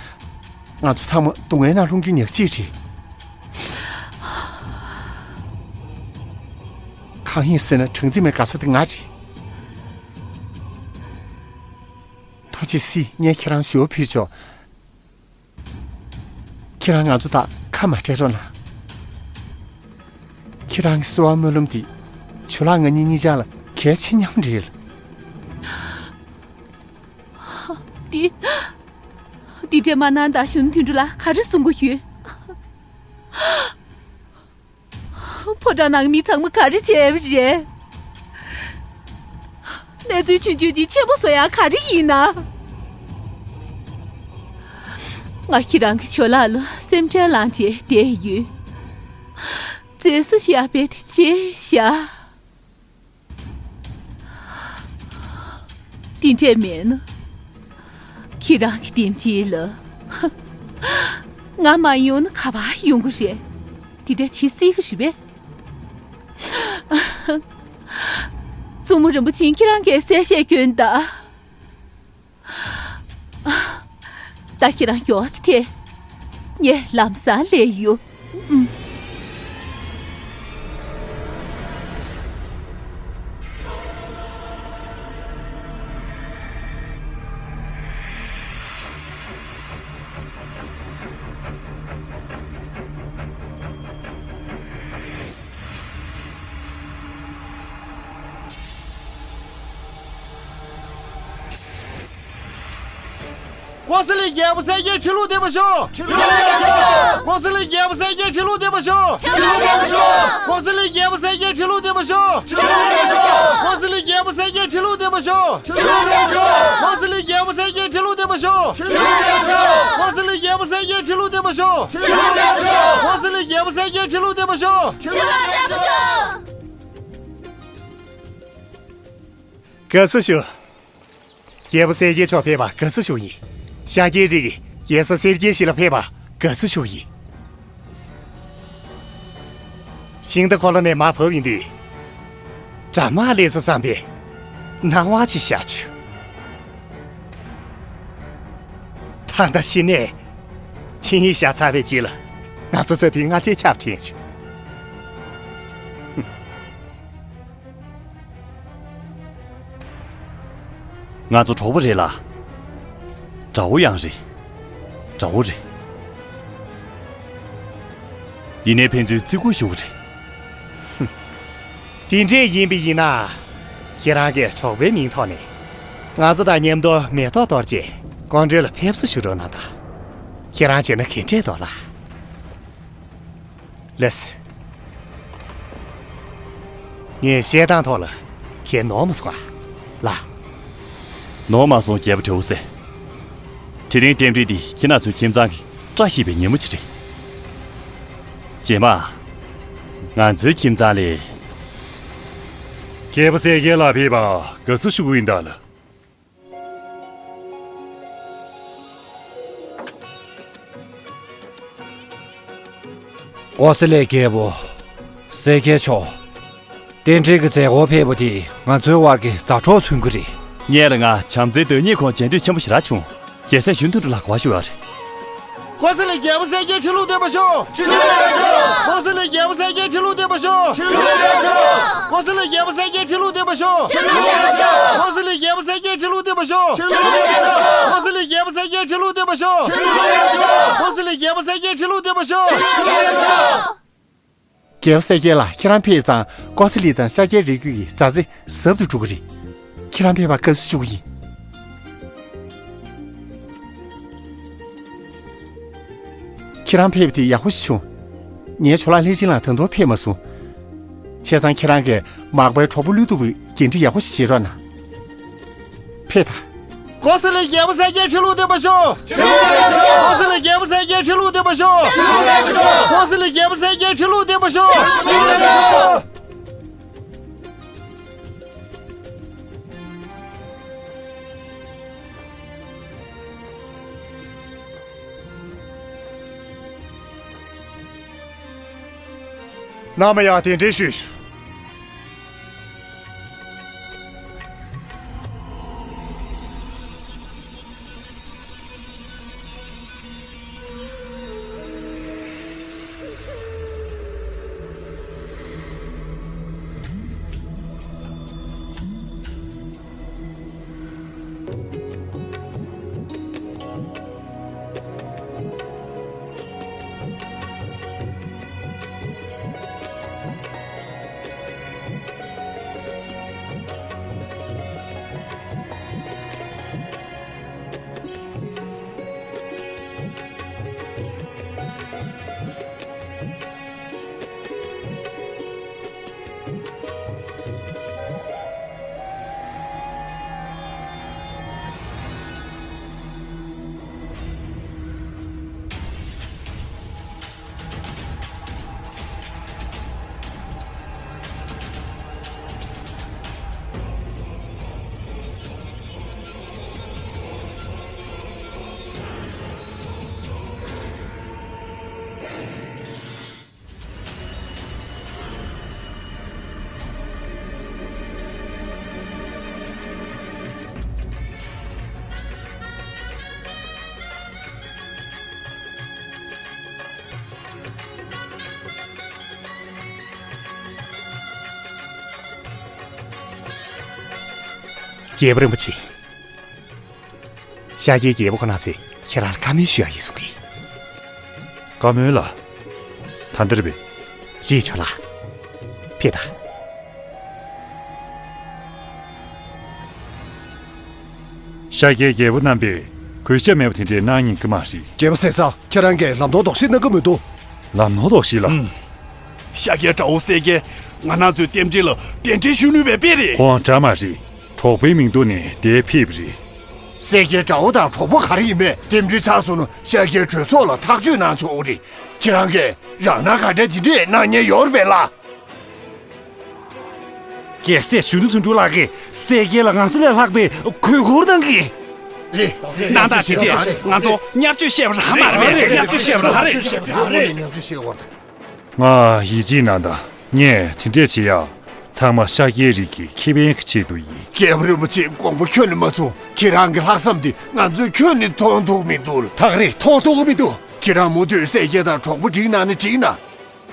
ང་ཚོ་ཚང་མ་སྡུག་བསྔལ་ནང་ལྷུང་རྒྱུ་ཉག་གཅིག་རེད། ཁ་ ཨང་ཡིན་ཟེར་ན་སྦྲང་རྩི་མའི་དགའ་ས་དེ་ང་རེད། ཐུགས་རྗེ་གཟིགས། ངས་ཁྱེད་རང་ཞུ་བ་ཕུལ་ཆོག། ཁྱེད་རང་ང་ཚོ་དང་ཁ་མ་བྲལ་རོགས་གནང་། ཁྱེད་རང་གི་གསོལ་བ་སྨོན་ལམ་འདི་ཇོ་ལགས་ང་གཉིས་གཉིས་ཆ་ལ་གལ་ཆེ་སྙམ་རེད། འདི། འདི་འདྲས་མ་གནང་དང་གཞོན་ནུ་དོན་གྲུབ་ལགས་ག་རེ་གསུང་གི་ཡོད། ཕོ་བྲང་ནང་མི་ཚང་མ་ག་རེ་བྱས་པ་རེད། གནས་ཚུལ་ཆུང་ཆུང་ཅིག་ཆེན་པོ་བཟོ་ཡག་ག་རེ་ཡིན་ན། ང་ཁྱེད་རང་གི་ཇོ་ལགས་ལ་སེམས་ཁྲལ་ལངས་བྱས་བསྡད་ཡོད། མཛེས་བཟོ་ཞིག་ཡག་པའི་དེ་བྱས་བཞག། དེ་འདྲས་མེད་ན། ཁྱེད་རང་གི་དེམ་ཅིག་ལ། ང་མ་ཡོང་ན་ག་པར་ཡོང་གི་རེད། དེ་འདྲས་བྱེད་སྲིད་གི་རེད་པས། བཙུན་མོ་རིན་པོ་ཆེ་ཁྱེད་རང་གིས་གསལ་བཤད་སྐྱོན་དང་། ད་ཁྱེད་རང་མགྱོགས་ཚེ་ཐེ། ངས་ལམ་སང་སླེབས་ཡོང་། ཨུམ། ཀོ་ས་ལི་རྒྱལ་པོ་གསལ་རྒྱལ་ཁྲི་ལོ་བརྟན་པར་ཤོག། ཁྲི་ལོ་བརྟན་པར་ཤོག། ཀོ་ས་ལི་རྒྱལ་པོ་གསལ་རྒྱལ་ཁྲི་ལོ་བརྟན་པར་ཤོག། ཁྲི་ལོ་བརྟན་པར་ཤོག། ཀོ་ས་ལི་རྒྱལ་པོ་གསལ་རྒྱལ་ཁྲི་ལོ་བརྟན་པར་ཤོག། ཁྲི་ལོ་བརྟན་པར་ཤོག། ཀོ་ས་ལི་རྒྱལ་པོ་གསལ་རྒྱལ་ཁྲི་ལོ་བརྟན་པར་ཤོག། ཁྲི་ལོ་བརྟན་པར་ཤོག། ཀོ་ས་ལི་རྒྱལ་པོ་གསལ་རྒྱལ་ཁྲི་ལོ་བརྟན་པར་ཤོག། ཁྲི་ལོ་བརྟན་པར་ཤོག། ཀོ་ས་ལི་རྒྱལ་པོ་གསལ་རྒྱལ་ཁྲི་ལོ་བརྟན་པར་ཤོག། ཁྲི་ལོ་བརྟན་པར་ཤོག། ཀོ་ས་ལི་རྒྱལ་པོ་གསལ་རྒྱལ་ཁྲི་ལོ་བརྟན་པར་ཤོག། ཁྲི་ལོ་བརྟན་པར་ཤོག། དགའ་བསུ་ཞུ། རྒྱལ་པོ་གསལ་རྒྱལ་མཆོག་ཕེབས་པར་དགའ་བསུ་ཞུ་ཡིན། ཤཱཀྱའི་རིགས་ཀྱི་རྒྱལ་ས་གསལ་རྒྱལ་ཞིག་ལ་ཕེབས་པར་དགའ་བསུ་ཞུ་ཡིན། ཤིང་རྟ་འཁོར་ལོ་ནས་མར་བབས་ཡོང་དུས། དགྲ་དམག་སླེབས་སོང་བསམ་པའི་སྣང་བ་ཅིག་ཤར་བྱུང་། ད་ལྟ་གཞི་ནས་ཆིངས་ཡིག་བཞག་ཚར་བའི་རྗེས་ལ་ང་ཚོ་ས་དེའི་སྔ་ཕྲད་ཆགས་བྲལ་བྱུང་། ང་ཚོ་གྲོགས་པོ་རེད་ལ། དགྲ་བོ་ཡང་རེད། དགྲ་བོ་རེད། ཡིན་ནའི་ཕན་ཚུན་བརྩི་བཀུར་ཞུ་གི་རེད། དེ་འདྲས་ཡིན་པ་ཡིན་ན། ཁྱེད་རང་གིས་གྲོགས་པོའི་མིང་ཐོག་ནས་ང་ཚོ་དང་མཉམ་དུ་མེ་ཏོག་གཏོར་རྗེས་ཀོང་སྤྲུལ་ལ་ཕེབས་བསུ་ཞུ་རོགས་གནང་དང་། ཁྱེད་རང་བྱས་ན་ག་འདྲས་འདུག་ལགས། ལགས་སེ། ངས་བཤད་སྟངས་ཐོག་ལ་ཁྱེད་ནོར་མ་སོང་ཨ། ལགས། ནོར་མ་སོང་རྒྱལ་པོ་དྲེའུ་སེ། དེ་རིང་རྟེན་འབྲེལ་འདི་ཁྱེད་རང་ཚོའི་ཁྱིམ་ཚང་གི་བཀྲ་ཤིས་པའི་ཉིན་མོ་ཅིག་རེད། རྗེས་མ། ང་ཚོའི་ཁྱིམ་ཚང་ལ། རྒྱལ་པོ་གསལ་རྒྱལ་ལགས་ཕེབས་པར་དགའ་བསུ་ཞུ་གི་ཡིན་ད་ལགས། ཀོ་ས་ལའི་རྒྱལ་པོ་གསལ་རྒྱལ་མཆོག། རྟེན་འབྲེལ་གྱི་མཛད་སྒོར་ཕེབས་པ་དེས་ང་ཚོའི་དབར་གྱི་མཛའ་གྲོགས་མཚོན་གྱི་རེད། ངས་ལ་ང་བྱམས་བརྩེའི་བདག་ཉིད་ཁོང་མཇལ་འདོད་ཆེན་པོ་ཞེ་དྲག་བྱུང་། རྒྱལ་སྲས་གཞོན་དུ་འགྲོ་ལ་གོ་བ་ཞུ་བ་རེད། ཀོ་ས་ལའི་རྒྱལ་པོ་གསལ་རྒྱལ་ཁྲི་ལོ་བརྟན་པར་ཤོག། ཁྲི་ལོ་བརྟན་པར་ཤོག། ཀོ་ས་ལའི་རྒྱལ་པོ་གསལ་རྒྱལ་ཁྲི་ལོ་བརྟན་པར་ཤོག། ཁྲི་ལོ་བརྟན་པར་ཤོག། ཀོ་ས་ལའི་རྒྱལ་པོ་གསལ་རྒྱལ་ཁྲི་ལོ་བརྟན་པར་ཤོག། ཁྲི་ལོ་བརྟན་པར་ཤོག། ཀོ་ས་ལའི་རྒྱལ་པོ་གསལ་རྒྱལ་ཁྲི་ལོ་བརྟན་པར་ཤོག། ཁྲི་ལོ་བརྟན་པར་ཤོག། ཀོ་ས་ལའི་རྒྱལ་པོ་གསལ་རྒྱལ་ཁྲི་ལོ་བརྟན་པར་ཤོག། ཁྲི་ལོ་བརྟན་པར་ཤོག། ཀོ་ས་ལའི་རྒྱལ་པོ་གསལ་རྒྱལ་ཁྲི་ལོ་བརྟན་པར་ཤོག། ཁྲི་ལོ་བརྟན་པར་ཤོག། རྒྱལ་པོ་གསལ་རྒྱལ་ལགས། ཁྱེད་རང་ཕེབས་ཙང་ཀོ་ས་ལི་དང་ཤཱཀྱའི་རིགས་རྒྱུད་ཀྱི་མཛའ་བརྩེ་ཟབ་ཏུ་འགྲོ་གི་རེད། ཁྱེད་རང་ཕེབས་པར་དགའ་བསུ་ཞུ་གི་ཡིན། ཁྱེད་རང་ཕེབས་པ་དེ་ཡག་པོ་ཞིག་བྱུང་། ངའི་ཇོ་ལགས་ལྷས་སྦྱིན་ལགས་ད་དུང་ཕེབས་མ་སོང་། བྱས་ཙང་ཁྱེད་རང་གིས་མག་པའི་གྲོགས་པོ་བློས་ཐུབ་པའི་འགན་འཁྲི་ཡག་པོ་ཞིག་བཞེས་རོགས་གནང་། ཕེབས་དང་། ཀོ་ས་ལའི་རྒྱལ་པོ་གསལ་རྒྱལ་ཁྲི་ལོ་བརྟན་པར་ཤོག། ཀོ་ས་ལའི་རྒྱལ་པོ་གསལ་རྒྱལ་ཁྲི་ལོ་བརྟན་པར་ཤོག། ཀོ་ས་ལའི་རྒྱལ་པོ་གསལ་རྒྱལ་ཁྲི་ལོ་བརྟན་པར་ཤོག། ནམ་ཡང་གདན་འདྲེན་ཞུས་ཞུ། རྒྱལ་པོ་རིན་པོ་ཆེ། ཤཱཀྱའི་རྒྱལ་པོ་ཁོ་ན་ཚོས་ཁྱེད་རང་ལ་བཀའ་མོལ་ཞུ་ཡག་ཡོད་གསུང་གི། བཀའ་མོལ་ལ། ད་འདིར་བས། རེད་ཆོག་ལ། ཕེབས་དང་། ཤཱཀྱའི་རྒྱལ་པོ་རྣམ་པས་གུས་ཞབས་མེད་པ་དེ་འདྲའི་གནང་ཉན་གི་མ་རེད། རྒྱལ་པོ་ཟས་གཙང་། ཁྱེད་རང་གིས་ལམ་སྟོན་དོགས་གཞི་གནང་གི་མི་འདུག་ལམ་སྟོན་དོགས་གཞི་ལ། ཤཱཀྱའི་དགྲ་བོ་གསལ་རྒྱལ་ང་རང་ཚོའི་རྟེན་འབྲེལ་ལ་གདན་འདྲེན་ཞུ་ནུས་པའི་དཔེ་རེད། ཁོང་དགྲ་མ་རེད། གྲོགས་པོའི་མིང་ཐོག་ནས་འདིར་ཕེབས་པ་རེད། གསལ་རྒྱལ་དགྲ་བོ་དང་གྲོགས་པོ་ག་རེ་ཡིན་མིན་རྟེན་འབྲེལ་ཚར་སོང་ན་ཤཱཀྱའི་གྲོས་ཚོགས་ལ་ཐག་གཅོད་གནང་ཆོག་གི་རེད། ཁྱེད་རང་གིས་རང་སྣང་ག་འདྲ་དེ་འདྲས་གནང་ཉན་ཡོད་རེད་པས་ལགས། རྒྱལ་སྲས་གཞོན་ནུ་དོན་གྲུབ་ལགས་ཀྱིས་གསལ་རྒྱལ་ལ་ང་ཚོ་ལས་ལྷག་པའི་གུས་བཀུར་གནང་གི། རེད། གནང་སྟངས་དེ་འདྲས་ང་ཚོ་བརྙས་བཅོས་བཤད་པ་རང་མ་རེད་པས། བརྙས་བཅོས་བཤད་པ་རང་རེད། ང་ཡིད་ཆེས་གནང་དང་། ངས་དེ་འདྲས་བྱེད་ཡག་ཚང་མ་ཤཱཀྱའི་རིགས་ཀྱི་ཁེ་ཕན་གྱི་ཆེད་དུ་ཡིན། རྒྱལ་པོ་རིན་པོ་ཆེ། དགོངས་པ་ཁྱོན་ནས་མ་ཚོམ། ཁྱེད་རང་གི་ལྷག་བསམ་དེ་ང་ཚོས་ཁྱོན་ནས་མཐོང་ཐུབ་མི་འདུག་ད་རེས་མཐོང་ཐུབ་མི་འདུག་ཁྱེད་རང་མུ་མཐུད་གསལ་རྒྱལ་དང་གྲོགས་པོ་སྒྲིག་གནང་ན་འགྲིག་ན།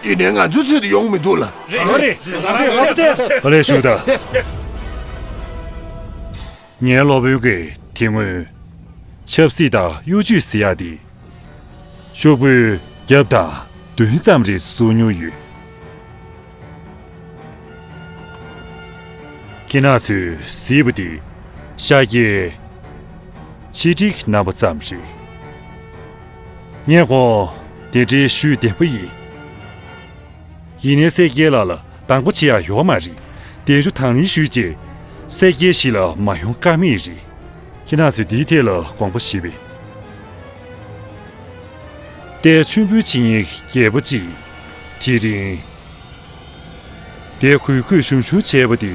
ཡིན་ནའི་ང་ཚོའི་ཚོད་དུ་ཡོང་མི་འདུག་ལ། རེད། རེད། རེད། ཨ་ལས་ཞུ་ད། ངའི་སློབ་དཔོན་གྱིས་དེ་སྔོན་ཆབ་སྲིད་དང་གཡོ་ཇུས་ཟེར་ཡག་དེ་ཤོག་བུའི་རྒྱབ་དང་མདུན་ཙམ་རེ་བཟོ་མྱོང་ཡོད། ཁྱེད་རང་ཚོས་གཟིགས་པ་དེ་ཤཱཀྱའི་ཆེད་སྒྲིག་རྣམ་པ་ཙམ་རེད། ངས་ཁོང་དེ་འདྲའི་ཞུས་བདེན་པ་ཡིན། ཡིན་ནའི་གསལ་རྒྱལ་ལགས་ལ་སྡང་པོ་བྱེད་ཡག་ཡོད་མ་རེད། གདན་ཞུ་དང་ལེན་ཞུས་རྗེས་གསལ་རྒྱལ་ཞིག་ལ་མ་ཡོང་ཀ་མེད་རེད། ཁྱེད་རང་ཚོས་འདིའི་ཐད་ལ་དགོངས་པ་བཞེས་པས། ཏའི་མཆོད་འབུལ་བྱེད་མཁན་རྒྱལ་པོ་གཅིག་དེ་རིང་དེ་གུས་གུས་ཞུམ་ཞུམ་བྱས་པ་དེ་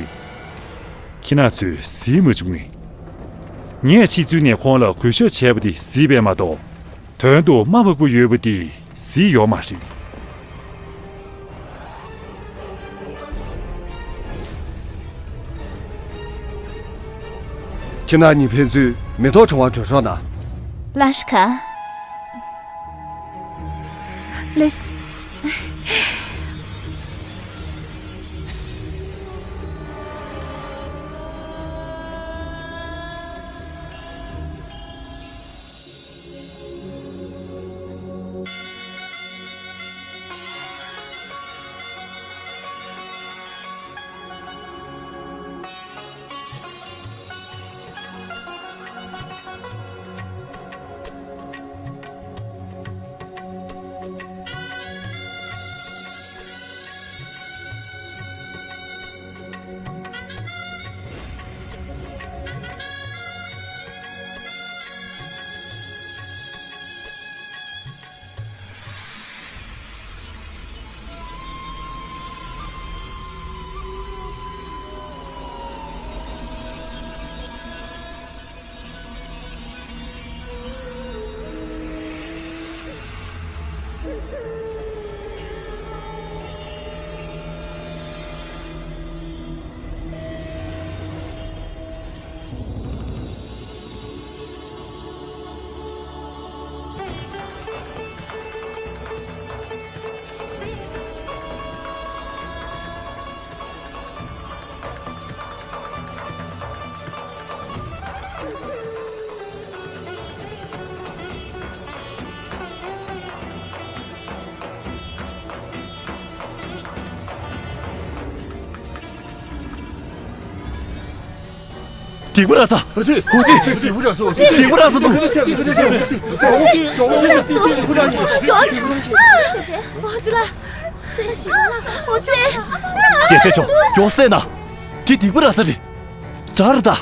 ཁྱེད་རང་ཚོས་གཟིགས་མ་བྱུང་ངས། ངས་ཕྱི་ཚུལ་ནས་ཁོང་ལ་གུས་ཞབས་བྱས་པ་དེ་གཟིགས་པས་མ་གཏོགས། དོན་དུ་དམའ་འབེབས་ཀྱི་ཡོད་པ་དེ་གཟིགས་ཡོད་མ་རེད། ཁྱེད་རྣམ་གཉིས་ཕན་ཚུན་མེ་ཏོག་བྲེག་པར་གྲོས་རོགས་གནང་། ལགས་སོ། ལགས་སོ། སྡིག་པ་ར་ཙ། ཨ་ཙི། ཧུ་ཙི། སྡིག་པ་ར་ཙ་འདུག་སྡིག་པ་ར་ཙ་འདུག་རྒྱལ་སྲས་མཆོག་མགྱོགས་སེ་ན། དེ་སྡིག་པ་ར་ཙ་རེད། དགྲ་རེད་ད།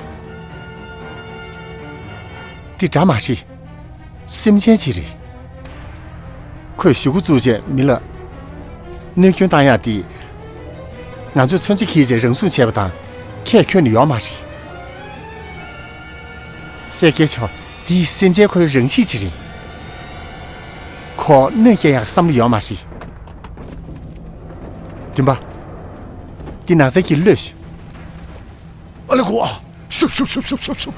དེ་དགྲ་མ་རེད། སེམས་ཅན་ཅིག་རེད། ཁོས་གཞུག་གུ་བཙུགས་བྱས་མི་ལ་གནོད་སྐྱོན་བཏང་ཡག་དེ། ང་ཚོས་མཚོན་ཆ་འཁྱེར་བྱས་རང་སྲུང་བྱས་པ་དང་ཁྱད་ཁྱོན་ནས་ཡོད་མ་རེད། གསལ་རྒྱལ་མཆོག་དེ་སེམས་ཅན་ཁོའི་རང་གཤིས་ཅིག་རེད། ཁོ་གནོད་སྐྱེལ་ཡག་བསམ་བློ་ཡོད་མ་རེད། བདུན་པ། འདི་ནགས་ཚལ་གྱི་གློད་ཤོག་ཨ་ལེ་ཁོ། ཤུབ་ཤུབ་ཤུབ། རྒྱལ་སྲས་མཆོག་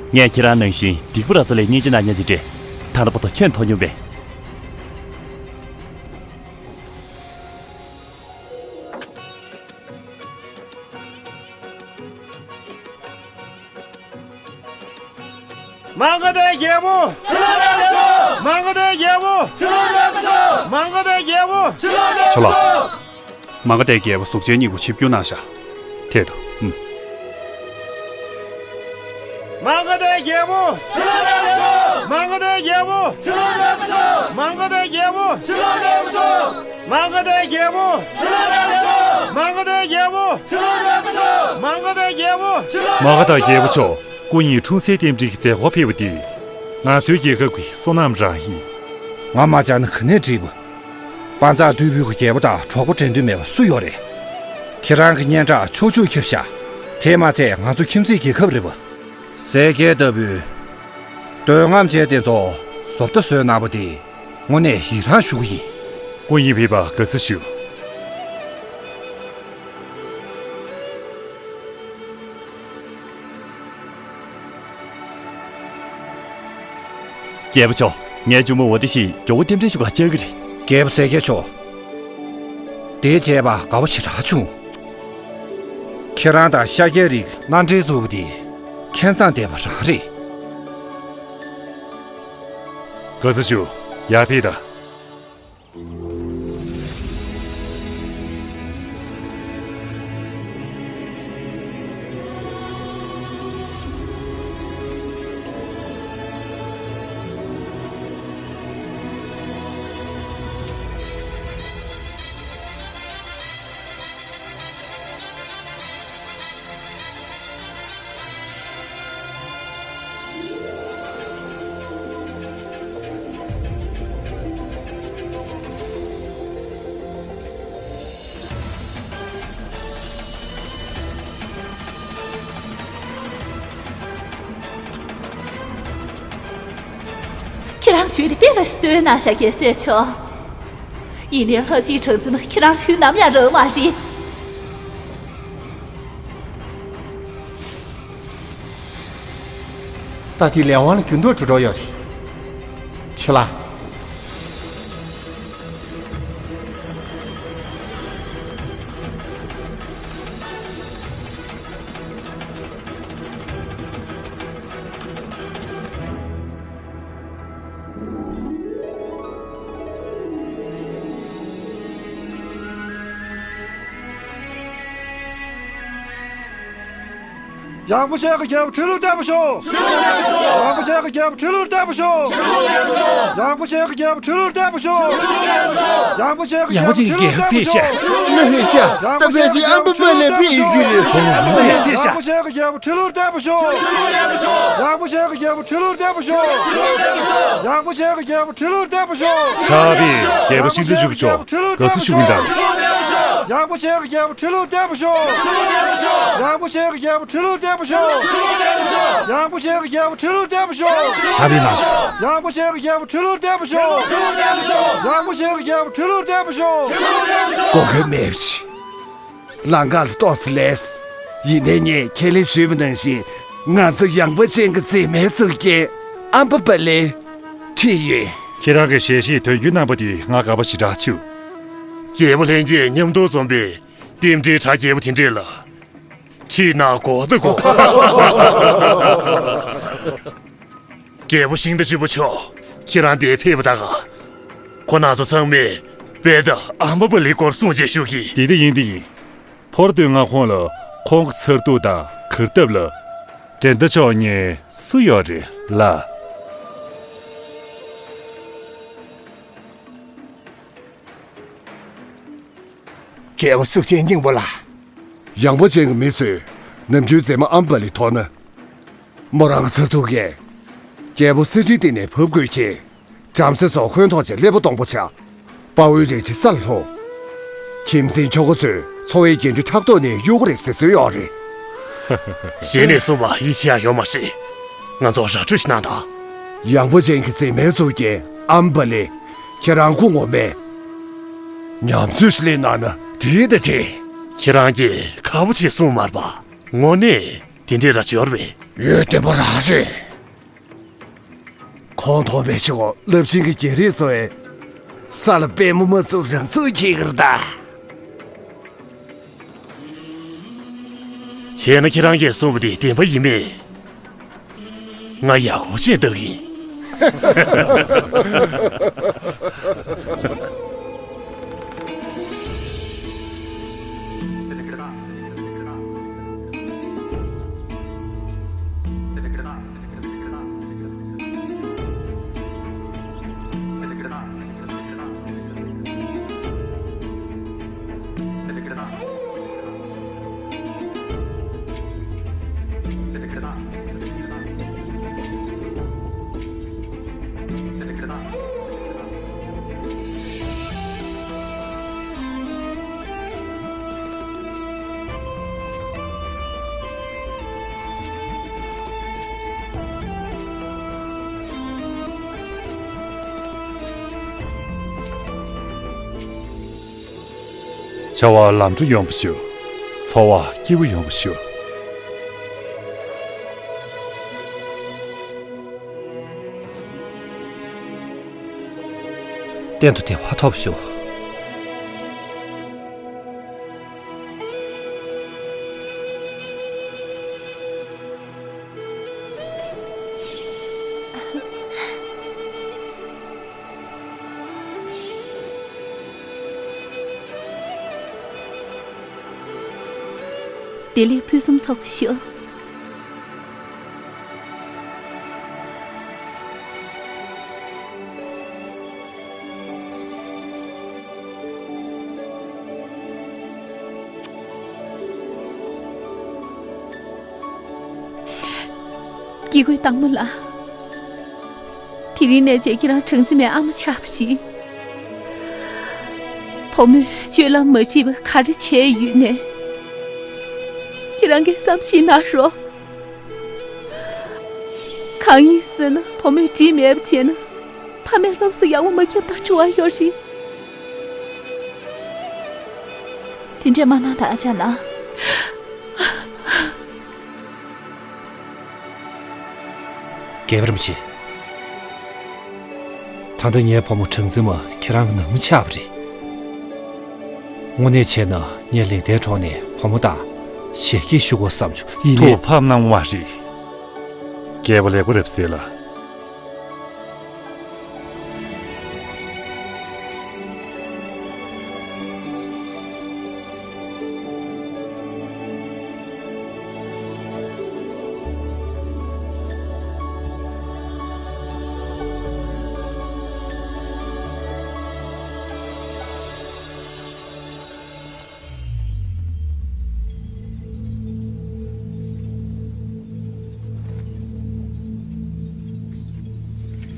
ངས་ཁྱེད་རང་ནང་བཞིན་སྡིག་པ་ར་ཙ་ལས་གཉེན་སྒྲིག་གནང་མཁན་དེ་འདྲས་ད་ལྟ་བར་དུ་ཁྱོན་མཐོང་མྱོང་པས། མ་ག་དྷའི་རྒྱལ་པོ། ཕྱི་ལོགས་འདེམས་སོང་། མ་ག་དྷའི་རྒྱལ་པོ། ཕྱི་ལོགས་འདེམས་སོང་། མ་ག་དྷའི་རྒྱལ་པོ། ཕྱི་ལོགས་འདེམས་སོང་། ཕྱི་ལོགས། མ་ག་དྷའི་རྒྱལ་པོ་གཟུགས་ཅན་སྙིང་པོ་ཆིབས་བསྒྱུར་གནང་ཤག་དེ་དང་། ཨུམ། མ་ག་དྷའི་རྒྱལ་པོ། ཕྱི་ལོགས་འདེམས་སོང་། མ་ག་དྷའི་རྒྱལ་པོ། ཕྱི་ལོགས་འདེམས་སོང་། མ་ག་དྷའི་རྒྱལ་པོ། ཕྱི་ལོགས་འདེམས་སོང་། མ་ག་དྷའི་རྒྱལ་པོ། ཕྱི་ལོགས་འདེམས་སོང་། མ་ག་དྷའི་རྒྱལ་པོ། ཕྱི་ལོགས་འདེམས་སོང་། མ་ག་དྷའི་རྒྱལ་པོ། ཕྱི་ལོགས། མ་ག་དྷའི་རྒྱལ་པོ་མཆོག་སྐུ་ཉིད་འཁྲུངས་སའི་རྟེན་འབྲེལ་གྱི་མཛད་སྒོར་ཕེབས་པ་འདི་ང་ཚོའི་རྒྱལ་ཁབ་ཀྱི་བསོད་ནམས་རང་ཡིན། ང་མ་བཅར་ན་ག་ནས་འགྲིག་པ། དཔའ་མཛངས་རྟུལ་ཕོད་ཀྱི་རྒྱལ་པོ་དང་གྲོགས་པོ་འགྲན་བསྡུར་མེད་པ་སུ་ཡོད་རེད། ཁྱེད་རང་གི་སྙན་གྲགས་ཕྱོགས་བཅུར་ཁྱབ་ཤག་དེས་མ་ཚད་ང་ཚོ་ཁྱིམ་མཚེས་རྒྱལ་ཁབ་རེད་པ། ཟས་སྐལ་ལྟ་བུའི་འདོད་རྔམ་ཅན་དེ་ཚོ་བཟོ་ལྟ་བཟོས་གནང་བ་དེ་དངོས་གནས་ཡི་རངས་ཞུ་གི་ཡིན། སྐུ་ཉིད་ཕེབས་པར་དགའ་བསུ་ཞུ། རྒྱལ་པོ་མཆོག་ངའི་གཅུང་མོ་འོ་དེ་ཞིག་མགྱོགས་པོ་རྟེན་འབྲེལ་ཞུ་གར་བཅར་གི་རེད། རྒྱལ་པོ་ཟས་སྐལ་མཆོག་དེ་བྱས་པ་དགའ་པོ་ཞེ་དྲག་བྱུང་། ཁྱེད་རང་དང་ཤཱཀྱའི་རིགས་མནའ་འབྲེལ་བཙུགས་པ་དེ་ཁྱད་མཚར་ལྡན་པ་རང་རེད། དགའ་བསུ་ཞུ། ཡར་ཕེབས་དང་། ཁྱེད་རང་ཞུས་དེ་དཔེ་ར་ཞིག་བཏོན་གནང་ཤག་རྒྱལ་སྲས་མཆོག་ཡིན་ནའི་ལྷ་གཅིག་གྲགས་འཛིན་ཁྱེད་རང་དུས་ནམ་ཡང་རག་མ་རེད། ད་དེ་ལས་དབང་ལ་འགྱུར་ལྡོག་འགྲོ་འགྲོ་ཡོད་རེད། ཆུ་ལ། ཡངས་པོ་ཅན་གྱི་རྒྱལ་པོ་ཁྲི་ལོར་བརྟན་པར་ཤོག་ཡངས་པོ་ཅན་གྱི་རྒྱལ་པོ་ཁྲི་ལོར་བརྟན་པར་ཤོག་ཡངས་པོ་ཅན་གྱི་རྒྱལ་པོ་ཁྲི་ལོར་བརྟན་པར་ཤོག་ཡངས་པོ་ཅན་གྱི་རྒྱལ་པོ་ཁྲི་ལོར་བརྟན་པར་ཤོག་ཡངས་པོ་ཅན་གྱི་རྒྱལ་པོ་ཕེབས་ཤག་ད་ཕལ་ཆེར་ཨམ་བི་པ་ལེ་ཕེབས་ཡོད་རྒྱུ་རེད། ཡངས་པོ་ཅན་གྱི་རྒྱལ་པོ་ཁྲི་ལོར་བརྟན་པར་ཤོག་ཡངས་པོ་ཅན་གྱི་རྒྱལ་པོ་ཁྲི་ལོར་བརྟན་པར་ཤོག་ཡངས་པོ་ཅན་གྱི་རྒྱལ་པོ་ཁྲི་ལོར་བརྟན་པར་ཤོག་ཕྱག་དཔེ་རྒྱལ་པོ་ཤིང་རྟ་བཅུ་པ་མཆོག་དགའ་བསུ་ཞུ་གི་ཡིན་ད། ཡངས་པོ་ཅན་གྱི་རྒྱལ་པོ་ཁྲི་ལོར་བརྟན་པར་ཤོག་ཡངས་པོ་ཅན་གྱི་རྒྱལ་པོ་ཁྲི་ལོར་བརྟན་པར་ཤོག་ཡངས་པོ་ཅན་གྱི་རྒྱལ་པོ་ཁྲི་ལོར་བརྟན་པར་ཤོག་ཕྱག་དཔེ་གནང་ཤོག་ཡངས་པོ་ཅན་གྱི་རྒྱལ་པོ་ཁྲི་ལོར་བརྟན་པར་ཤོག་ཡངས་པོ་ཅན་གྱི་རྒྱལ་པོ་ཁྲི་ལོར་བརྟན་པར་ཤོག་གོ་སྐབས་མེད་པ་ཞིག་ལམ་ཁ་ལ་ཏོག་ཙམ་ལས། ཡིན་ནའི་ངས་ཁས་ལེན་ཞུས་པ་ནང་བཞིན་ང་ཚོ་ཡངས་པོ་ཅན་གྱི་མཛེས་མའི་གཙུག་རྒྱན་ཨམ་བི་པ་ལེ་ཁྲིད་ཡོད། ཁྱེད་རང་གི་ཞལ་བཞེས་དོན་འཁྱོལ་གནང་པ་དེ་ང་དགའ་པོ་ཞེ་དྲག་བྱུང་། རྒྱལ་པོ་ལྷན་རྒྱས་མཉམ་དུ་འཛོམས་པའི་རྟེན་འབྲེལ་གྲ་རྒྱས་པོ་དེ་འདྲས་ལ་ཁྲིད་ན་དགོས་ད་དགོས། རྒྱལ་པོ་ཤིང་རྟ་བཅུ་པ་མཆོག་ཁྱེད་རང་འདིར་ཕེབས་པ་དང་། ཁོང་རྣམ་ཚོ་ཚང་མས་དཔལ་ལྡན་ཨམ་བི་པ་ལེའི་སྐོར་གསུང་བྱས་ཞུ་གི། འདི་ལྟ་ཡིན་འདི་ཡིན། ཕོར་སྟོན་མངའ་ཁོངས་ལ་ཁོང་གི་མཚར་སྡུག་དང་གར་སྟབས་ལ་འགྲན་ཟླ་ཆོག་མཁན་སུ་ཡོད་རེད་ལ། རྒྱལ་པོ་གཟུགས་ཅན་སྙིང་པོ་ལགས། ཡངས་པོ་ཅན་གྱི་མི་ཚོས་ནམ་རྒྱུན་མཛེས་མ་ཨམ་བི་པ་ལེ་མཐོང་ན། མོ་རང་གི་མཚར་སྡུག་གིས་རྒྱལ་པོ་གསེར་ཁྲིའི་སྟེང་ནས་བབས་དགོས་ཀྱི། བྲམ་ཟེ་ཚོ་ཧོན་ཐོག་ཅིག་སླེབས་པ་གཏོང་པོ་ཆགས། དཔའ་བོའི་རལ་གྲི་ས་ལ་ལྷུང་། ཁྱིམ་མཚེས་ཁྱོ་ག་ཚོས་འཚོ་བའི་འགན་འཁྲི་ཕྲག་དོག་ནས་གཡུག་གི་རེད་ཟེར་སྲོལ་ཡོད་རེད། གཞན་ནས་གསུངས་པ་ཡིད་ཆེས་ཡང་ཡོད་མ་རེད། ང་ཚོར་ར་སྤྲོད་ཞིག་གནང་དང་། ཡངས་པོ་ཅན་གྱི་མཛེས་མའི་གཙུག་རྒྱན་ཨམ་བི་པ་ལེ། ཁྱེད་རང་སྐུ་ངོ་མས་ཉམས་ཚོད་ཞིག་ལེན་གནང་ན་འགྲིག་ད་དྲན། ཁྱེད་རང་གིས་ཁག་པོ་ཆེ་གསུངས་མ་རེད་པ། དངོས་གནས་དེ་འདྲའི་ར་ཅིག་ཡོད་རེད་པས། ཡོད་བདེ་པོ་རང་རེད། ཁོང་མཐོང་བའི་ཕྱི་གོ་རླབས་ཆེན་གྱི་རྒྱལ་རིགས་ཚོ་ཡི་ས་ལ་པད་མོ་མ་ཚུགས་རང་ཚུགས་འཁྱེར་གི་རེད་ད། བྱས་ན་ཁྱེད་རང་གིས་གསུངས་པ་དེ་བདེན་པ་ཡིན་མེད། ང་ཡག་པོ་བྱས་བཏང་གི་ཡིན། བྱ་བ་ལམ་འགྲོ་ཡོང་བ་ཞུ། འཚོ་བ་སྐྱིད་པོ་ཡོང་བ་ཞུ། གཏན་དུ་བདེ་བ་ཐོབ་ཤོག། བདེ་ལེགས་ཕུན་སུམ་ཚོགས་པ་ཤོག། སྐྱེ་དགུའི་སྟག་མོ་ལགས། དེ་རིང་ནས་བྱས་ཁྱེད་རང་སྦྲང་རྩི་མའི་ཨ་མ་ཆགས་པ་རེད། བུ་མོས་སྤྱོད་ལམ་མ་འགྲིག་པ་ག་རེ་བྱས་ཡོད་ནའི། ཁྱེད་རང་གིས་བསམ་ཤེས་གནང་རོགས། གང་ཡིན་ཟེར་ན་བུ་མོས་འགྲིག་མེད་པ་བྱས་ན། ཕ་མའི་སློབ་གསོ་ཡག་པོ་མ་ཁྱབ་དང་འབྲེལ་བ་ཡོད་རེད། དེ་འདྲས་མ་གནང་དང་ཨ་ཅག་ལགས། རྒྱལ་བ་རིན་པོ་ཆེ། ད་ལྟ་ངའི་བུ་མོ་སྦྲང་རྩི་མ་ཁྱེད་རང་གི་ནང་མི་ཆགས་པ་རེད། དངོས་གནས་བྱས་ན་ངས་ལིང་ཏའི་གྲོགས་ནས་བུ་མོ་དང་ཞལ་གྱེས་ཞུ་དགོས་བསམ་བྱུང་། ཡིན་ནའི། ཐུགས་ཕམ་གནང་བ་མ་རེད། རྒྱལ་པོ་ལེགས་པོ་རེད་ཟེར་ལ།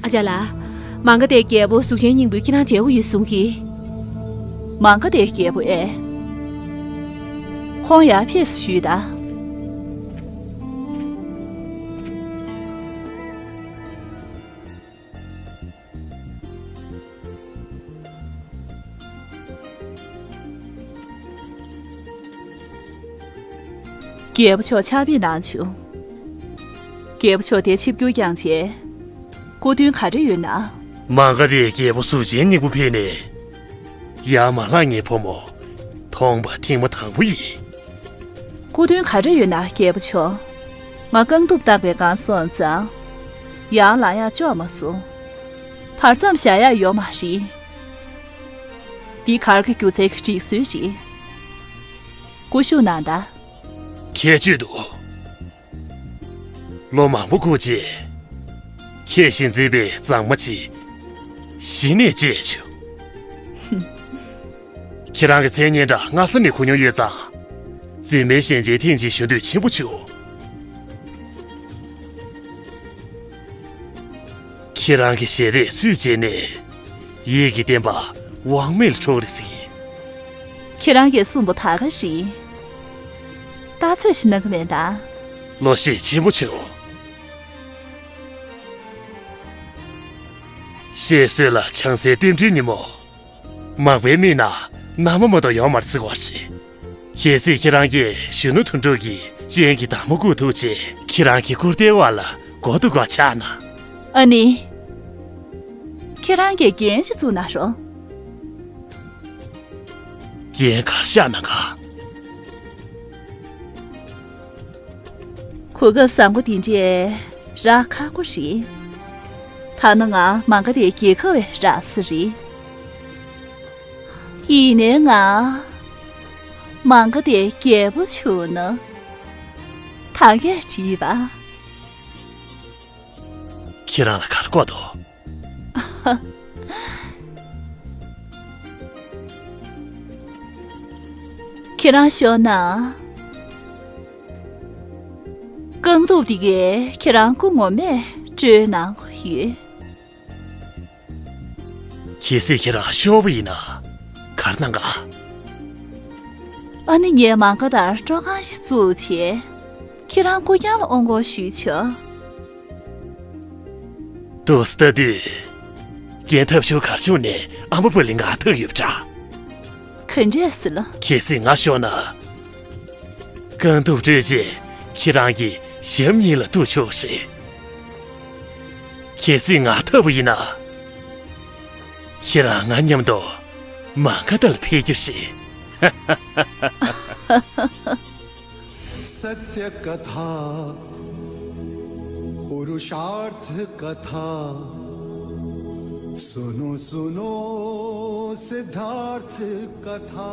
ཨ་ཅག་ལགས། མ་ག་དྷའི་རྒྱལ་པོ་གཟུགས་ཅན་སྙིང་པོས་ཁྱེད་རང་མཇལ་དགོས་ཡོད་གསུང་གི། མ་ག་དྷའི་རྒྱལ་པོ་ཨེ། ཁོང་ཡར་ཕེབས་སུ་ཞུས་དང་། རྒྱལ་པོ་མཆོག་ཕྱག་དཔེ་གནང་བྱུང་། རྒྱལ་པོ་མཆོག་དེར་ཆིབས་བསྒྱུར་བསྐྱངས་རྗེས། སྐུ་མདུན་ག་འདྲ་ཡོད་ན། མ་ག་དྷའི་རྒྱལ་པོ་གཟུགས་ཅན་སྙིང་པོ་ཕེབས་ནས། ཡར་མ་ལྷག་ངའི་བུ་མོ་མཐོང་པ་ཐེངས་མ་དང་པོ་ཡིན། སྐུ་མདུན་ག་འདྲ་ཡོད་ན་རྒྱལ་པོ་མཆོག། ང་རྐང་གདུབ་བཏགས་པའི་སྒང་སོང་ཙང་། ཡར་ལངས་ཡག་ལྕོགས་མ་སོང་། བར་མཚམས་བཞག་ཡག་ཡོད་མ་རེད། འདི་གར་གྱི་སྒྱུ་རྩལ་གྱི་སྒྲིག་སྲོལ་རེད། སྐུ་བཞུགས་གནང་དང་། ཁྱད་ཆོས་འདུག། ལོ་མང་པོ་འགོར་རྗེས། ཁྱེད་བཞིན་མཛེས་པའི་མཛངས་མ་ཅིག་གཞི་ནས་མཇལ་བྱུང་། ཁྱེད་རང་གི་མཚན་སྙན་གྲགས་སྔ་ས་ནས་གོ་མྱོང་ཡོད་ཙང་། འཛིན་མའི་ཞལ་མཇལ་ཐེངས་གཅིག་ཞུ་འདོད་ཆེན་པོ་བྱུང་། ཁྱེད་རང་གི་ཞལ་རས་སུས་མཇལ་ནས། ཡིད་ཀྱི་བརྟན་པ་དབང་མེད་ལ་འགྲོ་གི་རེད་ཟེར་གྱིན། ཁྱེད་རང་གིས་གསུངས་པ་ད་ག་རེད། ལྟ་ཚོད་ཞིག་གནང་གི་མེད་ད། བློ་ཤེད་ཆེན་པོ་བྱུང་། བཤད་སྲོལ་ལ་བྱང་སའི་རྟེན་འབྲེལ་ཉིན་མོ། མག་པའི་མིག་ནང་ན་མ་མ་གཏོགས་ཡོད་མ་རེད་ཟེར་གོ་ཞིག། གལ་སྲིད་ཁྱེད་རང་གིས་གཞོན་ནུ་དོན་གྲུབ་ཀྱི་སྤྱན་གྱི་འདབ་མ་བཀུག་ཐུབ་ཅེས་ཁྱེད་རང་གི་སྐུ་རྟེན་འོག་ལ་མགོ་ཐུག་ག་ཆགས་ན། ཨ་ནི། ཁྱེད་རང་གིས་འགན་ཞིག་བཙུགས་གནང་རོགས། འགན་ག་རེ་བཞག་གནང་ག། གོ་སྐབས་བཟང་པོ་འདི་འདྲས་ རག་ཁག་པོ་རེད། ཐ་ན་ང་མང་ག་དེ་རྒྱལ་ཁ་བའི་རག་ས་རེད། ཡིན་ནའི་ང་མང་ག་དེ་རྒྱལ་པོ་བྱུང་ན་ད་གས་བྲིས་པ། ཁྱེད་རང་ལ་ག་རེ་བཀོད་འདུག་ཁྱེད་རང་ཤོད་ན། རྐང་གདུབ་དེ་གས་ཁྱེད་རང་སྐུ་ངོ་མས་སྤྲོད་གནང་གི་ཡོད། གལ་སྲིད་ཁྱེད་རང་ཤོར་བ་ཡིན་ན་ག་རེ་གནང་ག་ཨ་ནི་ངས་མང་ག་དར་སྤྲོ་ཁང་ཞིག་བཙུགས་བྱས། ཁྱེད་རང་སྐུ་རྐྱང་ལ་དབང་སྐོར་ཞུས་ཆོག་འདུག་སེ་ལྟ་དུས། རྒན་ཐབས་ཤོར་གར་བྱུང་ནས་ཨ་མ་པ་ལི་ང་ཐུག་ཡོད་པ་འདྲ། ག་འདྲས་ཟེར་ལ། གལ་སྲིད་ང་ཤོར་ན། རྐང་གདུབ་སྤྲོད་རྗེས་ཁྱེད་རང་གི་ཞབས་གཉིས་ལ་གཏུག་ཆོག་རེད། གལ་སྲིད་ང་ཐུབ་པ་ཡིན་ན། ཁྱེད་རང་ང་མཉམ་དུ་མང་ག་དར་ལ་ཕེབས་རྒྱུ་རེད། सत्य कथा पुरुषार्थ कथा सुनो सुनो सिद्धार्थ कथा